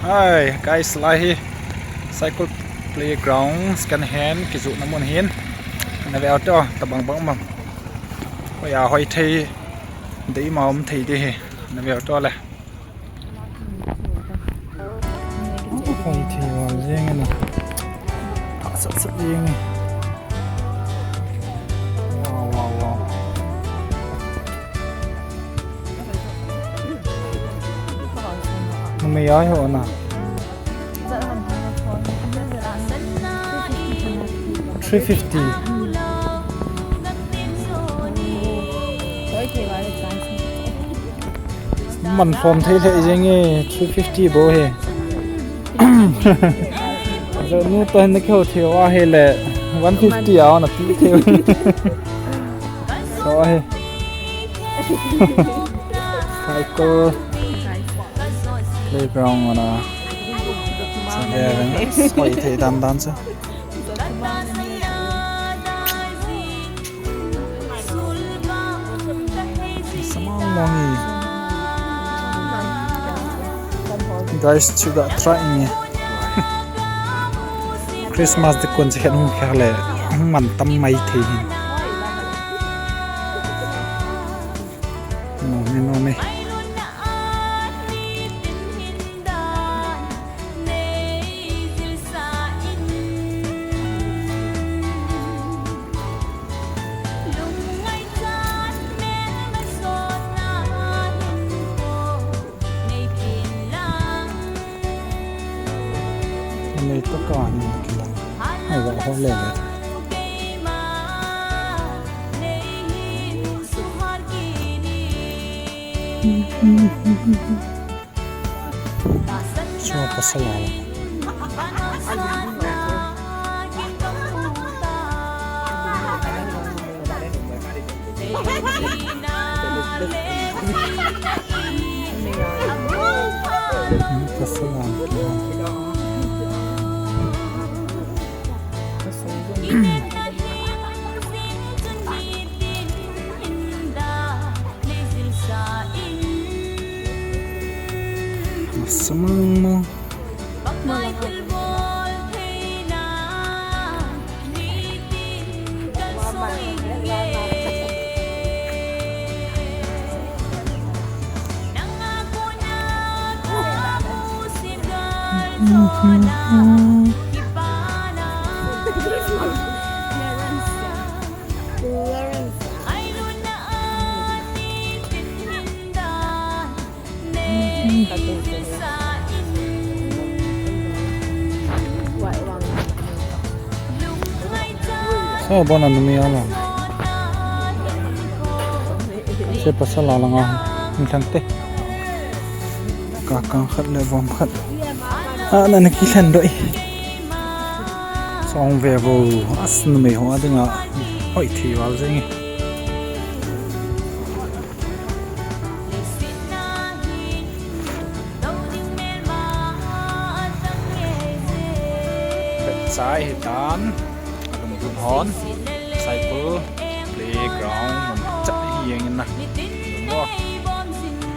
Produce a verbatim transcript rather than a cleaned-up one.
Hi guys, lai hi Saikul playground second hand kijohna mun ahin. Nave ute, tabang bang bang. Hoiya hoi thei, deima um thei ding ahi. Nave ute le. Hoi thei val jeng e na. Thah sat sat jeng e. Wow, wow, wow. Numei a hi ho na. Three fifty. Man lhom thei lheh jeng e, three fifty bou hi. Jonu toh hin na kihou thei uva ahile, one fifty a na pi thei. So hi. Saikul playground ana. Sa ve ve. Hoi thei dan dan sa. Samang mong hi. Guys, chu ga try nge. Christmas ding kon che khen hung kher le, hung man tam mai thei hin. Nom e, nom e. Nei to ka ni kilang. Ai, va ho le le. Chua pasal a la. Pasal a la. Samang mo. Sa bon a numei a la. Che pasal a la nga. Ni thang te. Ka kang khat le vom khat. A, na na kilhen doh e. Song ve vo. As numei ho a dinga. Hoi thei val jeng e. Chai hi tan, alungdon hon, Saikul playground mun chat hi jeng in na. Mo.